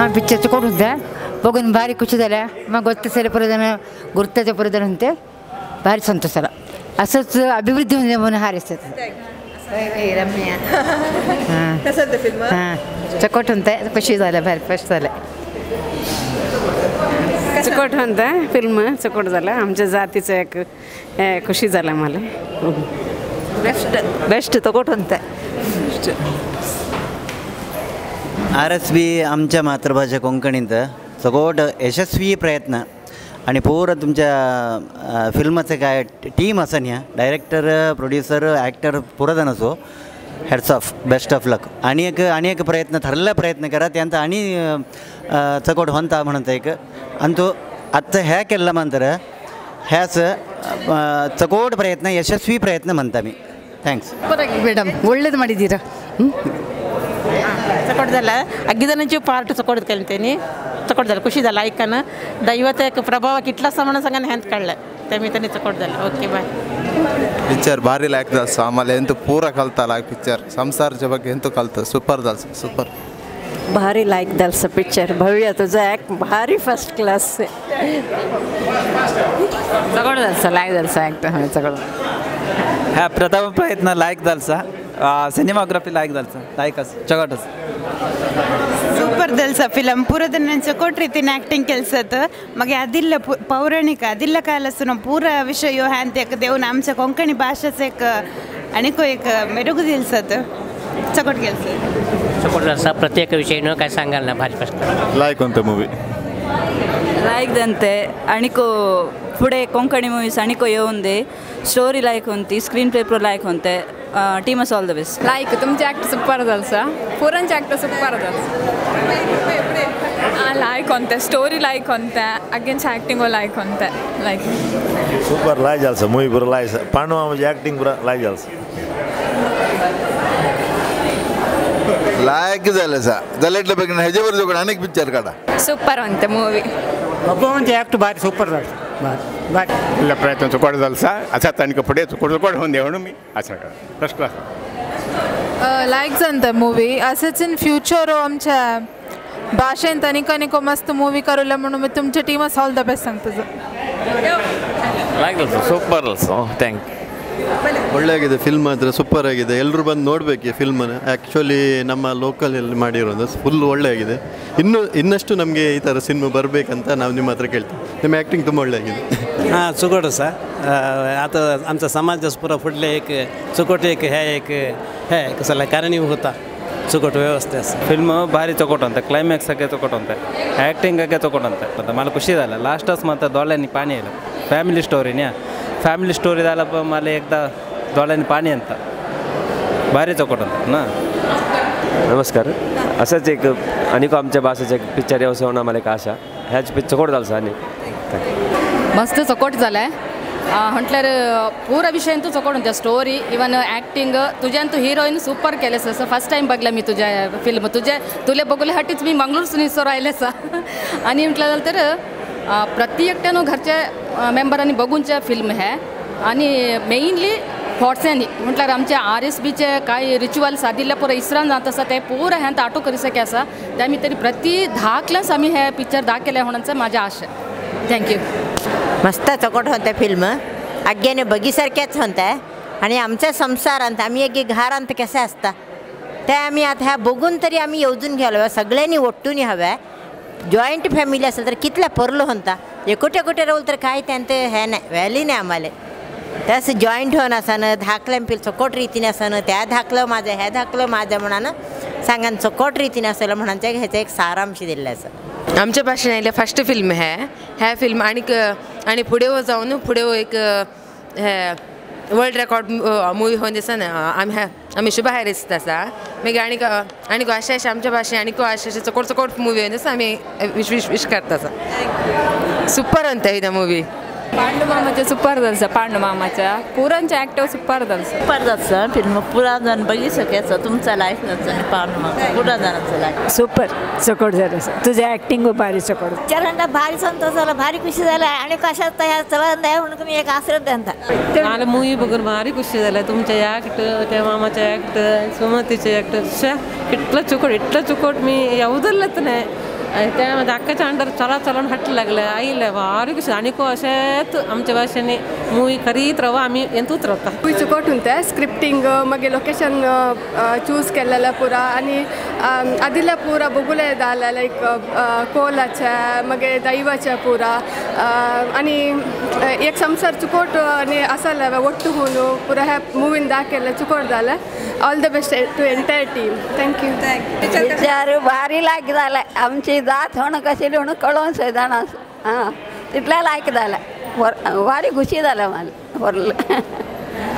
हां पिक्चर चकोट होता बघून भारी खुशी झाल्या. मग गोत्तसेले पुरजन गुर्ताचे पुरजन होते भारी संतोष झाला. असंच अभिवृद्धी होणे म्हणून हारिसत रम्या. हां हां चकोट होते खुशी झालं भारी फर्स्ट झालं. चकोट होता फिल्म चकोट झाला आमच्या जातीचं एक खुशी झाला मला. बेस्ट बेस्ट चकोट होता. आर एस बी आमच्या मातृभाषा कोंकणींत चकोट यशस्वी प्रयत्न आणि पूर तुमच्या फिल्माचं काय टीम आसा न्ही डायरेक्टर प्रोड्युसर ॲक्टर पुरो जाण असो. Hats off, best of luck. आणि एक आणि एक प्रयत्न ठरलेला प्रयत्न करा त्यांचा आणि चकोट होता म्हणून एक आणि तो आत्ता ह्या केला मांतर ह्याच चकोट प्रयत्न यशस्वी प्रयत्न म्हणता मी. Thanks madam, ಒಳ್ಳೇದು ಮಾಡಿದ್ದೀರಾ. चकोट झाला अग्गिदनांची पार्ट चकोट केली त्यांनी चकोट झालं खुशी झालं ऐकानं दैवाचा एक प्रभाव कितला म्हणून सांगा हॅन्त काढला ते मी त्यांनी चकोट झालं. Okay bye. Picture ಭಾರಿ ಲಾಯ್ಕ್ ದಾಲ್ಸ ಆಮೇಲೆ ಎಂತ ಪೂರ ಕಲ್ತಲ್ಲ ಪಿಕ್ಚರ್ ಸಂಸಾರದ ಬಗ್ಗೆ ಎಂತ ಕಲ್ತ ಸೂಪರ್ ದಾಲ್ಸ ಸೂಪರ್ भारी लायक दालसा पिक्चर. भव्य तुझा ॲक्ट भारी फर्स्ट क्लास. चकोट दालसा लायक दालसा ॲक्ट चकोट. हा प्रथम प्रयत्न लायक दालसा सिनेमाग्राफी लायक दालसा लायक चकोट ಸೂಪರ್ ದಲ್ಸ ಫಿಲಮ್ ಪೂರದನ್ನ ಚಕೋಟ್ ರೀತಿನ ಆ್ಯಕ್ಟಿಂಗ್ ಕೆಲಸತ್ತು ಮಗೆ ಅದಿಲ್ಲ ಪೌರಾಣಿಕ ಅದಿಲ್ಲ ಕಾಲಸುನ ಪೂರ ವಿಷಯ ಹ್ಯಾಂತ ದೇವ್ ಆಮच्या कोंकणी भाषेच एक आनीक एक मेरुगु दिलसत चकोट ಕೆಲಸ चकोट दालसा प्रत्येक विषय काय सांगाल ना भारी प्रश्न. लायक होता मूवी लायकದಂತೆ ಅಣಿಕೋ ಫುಡೆ ಕೊಂಕಣಿ ಮೂವೀಸ್ ಅಣಿಕೋ येऊन ಸ್ಟೋರಿ लायक होती स्क्रीन प्ले प्रो लायक होते. Team all the best. Like तुमचे ॲक्ट सुपर दालसा पुरांचे ॲक्ट सुपर दालसा लायक होते स्टोरी लायक होते अगेन्स्ट ॲक्टिंग लायक होते लायक ಸೂಪರ್ ಲಾಯ್ ಜಾಲ್ಸ ಮೂವಿ ಪೂರ ಲಾಯ್ ಪಾಂಡು ಮಾಮಜಿ ಆ್ಯಕ್ಟಿಂಗ್ ಪೂರ ಲಾಯ್ ಜಾಲ್ಸ लायक झालं सा जाल्यार बेगीन हेजे बरोबर अनेक पिक्चर काढा. ಸೂಪರ್ ಅಂತೆ ಮೂವಿ. ಒಬ್ಬ ಆ್ಯಕ್ಟ್ ಭಾರಿ ಸೂಪರ್ ಭಾರಿ ಇಲ್ಲ ಪ್ರಯತ್ನ चुकोट जालसा असा तांकां फुडें चुकोट चुकोट होऊन म्हणून मी आशा करा फर्स्ट क्लास. लायक जाता मूवी असेच इन फ्युचर आमच्या भाशेन आनीक आनीक मस्त मूवी करूला म्हणून मी तुमच्या टीमास ऑल the best सांगता. लायक जालसा ಸೂಪರ್ ಅಲ್ಸೋ thank. ಒಳ್ಳೆಯಾಗಿದೆ ಫಿಲ್ಮ್ ಮಾತ್ರ ಸೂಪರ್ ಆಗಿದೆ. ಎಲ್ಲರೂ ಬಂದು ನೋಡಬೇಕು ಈ ಫಿಲ್ಮನ್ನು. ಆ್ಯಕ್ಚುಲಿ ನಮ್ಮ ಲೋಕಲಲ್ಲಿ ಮಾಡಿರೋದು ಫುಲ್ ಒಳ್ಳೆಯಾಗಿದೆ. ಇನ್ನಷ್ಟು ನಮಗೆ ಈ ಥರ ಸಿನಿಮಾ ಬರಬೇಕಂತ ನಾವು ನಿಮ್ಮ ಹತ್ರ ಕೇಳ್ತೀವಿ. ನಿಮ್ಮ ಆ್ಯಕ್ಟಿಂಗ್ ತುಂಬ ಒಳ್ಳೆಯಾಗಿದೆ. हां चुकोट आसा आतां आमचा समाज पुरा फुडले एक चुकोट एक हे एक हे कसला कारणीय होता चुकोट व्यवस्थे आसा. ಫಿಲ್ಮ್ ಭಾರಿ ಚಕೋಟ್ ಅಂತ ಕ್ಲೈಮ್ಯಾಕ್ಸ್ ಆಗಿ ಚಕೋಟ್ ಅಂತ ಆ್ಯಕ್ಟಿಂಗ್ ಆಗಿ ಚಕೋಟ್ ಅಂತ ಮತ್ತು मला ಖುಷಿ झालं लास्टच मात्र दोळ्यांनी पाणी आलं. फॅमिली स्टोरी न्या फॅमिली स्टोरी झाला पण मला एकदा दोळ्यांनी पाणी ಅಂತ भारी चकोट ಅಂತ ना. नमस्कार. असंच एक अनेक आमच्या भाषेचे एक पिक्चर येवसो म्हणून आम्हाला एक आशा ह्याच पिक्चर चकोट जालसा आनी मस्त चकोट झालाय म्हटल्यार पूरा विषय तू चकोट होत्या स्टोरी इवन ॲक्टिंग तुझ्यान तू हिरोईन सुपर केलेस. असं फर्स्ट टाइम बघला मी तुझ्या फिल्म तुझ्या तुले बघले हटीच मी मंगळूरसून इसोर आयलेसा. आणि म्हटलं झालं तर प्रत्येकट्यानं घरच्या मेंबरांनी बघूनच्या फिल्म है आणि मेनली फोर्ट्यांनी म्हटल्यार आमच्या आर एस बीचे काय रिच्युअल्स आदिल्ले पुरो इसरान जात आसा ते पुरो ह्यांत आटो करी सके आसा ते आमी तरी प्रति धाकल्यास आमी हे पिक्चर दाखयलें म्हणून माझी आशा. Thank you. मस्त चकोट होते फिल्म अग्याने बगीसारख्याच होता आणि आमच्या संसारांत आम्ही एक घरांत कसे असता ते आम्ही आता ह्या बघून तरी आम्ही येवजून घ्यायला हव्या सगळ्यांनी ओट्टून हव्या. जॉईंट फॅमिली असेल तर कितल्या परलो होता एकोटे कोटे राहूल तर काय त्यांचं हे नाही व्हॅल्यू नाही आम्हाला. तसं जॉईंट होऊन असं धाकल्या पिल चकोट रीतीने असं त्या धाकलं माझं ह्या धाकलं माझं म्हणान सांगा चकोट रीतीने असेल म्हणून ह्याचा एक सारांश दिलेला असं. आमच्या भाशेन आयिल्लें फर्स्ट फिल्म हे हे फिल्म आनीक आनी फुडें जावन फुडें एक हे वर्ल्ड रेकॉर्ड मुवी होवन दिसना आमी आमी शुभ भायर दिसता आसा. मागीर आनीक आनीक अशें अशें आमच्या भाशेन आनीक अशें अशें चकोट चकोट मुवी होवन दिसता आमी विश विश विश करता आसा. सुपर अंत ही मुवी. पांडु मामाचे सुपर जालसा पांडु मामाच्या पुरांचे ॲक्टिव सुपर जालसा. सुपर जालसा फिल्म पुरा जण बघी शकायचं तुमचा लायक जालसा पांडु मामा पुरा जणांचा लायक सुपर चकोट झालं. तुझं ॲक्टिंग भारी चकोट. पिक्चर भारी संतोष झाला भारी खुशी झाला आणि कशात तयार चला म्हणून मी एक आश्रय त्यांचा. मला मूवी बघून भारी खुशी झालं. तुमच्या ॲक्ट त्या मामाच्या ॲक्ट सुमतीचे ॲक्ट इतलं चुकोट इतलं चुकोट मी येवजलंच नाही. ते धाक्काच्या अंडर चला चलून हटलं लागलं आयले भारी खुशी आनीक अशेंच आमच्या भाशेन मुवी करीत राव आमी हेतूच रावता. मूवी चुकोट उंते स्क्रिप्टिंग मागीर लोकेशन चूज केलेलं पुरा आणि आदिला पुरा बघुले जालें लायक कोलाचे मागीर दैवाचे पुरा आणि एक संसार चुकोट आनी आसले ಒಟ್ಟು ಹೂನು ಪೂರಾ ಹ್ಯಾ ಮೂವಿನ ದಾಖಲೆ ಚುಕೋಟ್ जालें. All the best to entire team. Thank you. Picture भारी लायक जालें आमची जात म्हण कशी म्हणून कळोन सयदाण हां तितलें लायक जालें भारी खुशी जालें म्हाका व्हरलें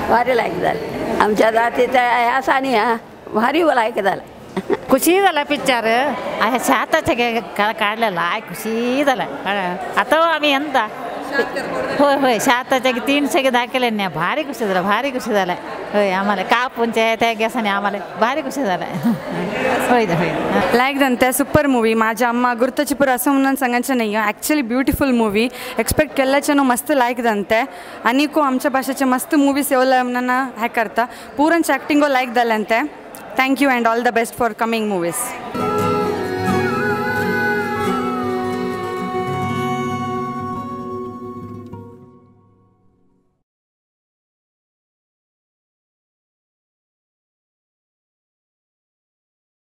भारी लायक जालें आमच्या जातीच्या हें आसा न्ही आं भारी लायक जालें. ಖುಷಿ झाला पिक्चर शाताचे काढलेला खुशी झाला. आता आम्ही ಎಂತ होय होय शाताचे 300 दाखले नाही भारी खुशी झाला भारी खुशी झाला. होय आम्हाला कापूनचे त्या गॅसाने आम्हाला भारी खुशी झाला. होय होय लायक ದಂತೆ ಸೂಪರ್ ಮೂವಿ. माझ्या अम्मा गुರ್ತचिपूर असं म्हणून सांगायचं नाही. ॲक्च्युली ब्युटिफुल मूवी एक्सपेक्ट केल्याच्यानं मस्त लायक ದಂತೆ अनेको आमच्या भाषेचे मस्त मूवीज येवला म्हणून हे करता पूरंच ॲक्टिंगो लायक जालेंते. Thank you and all the best for coming movies.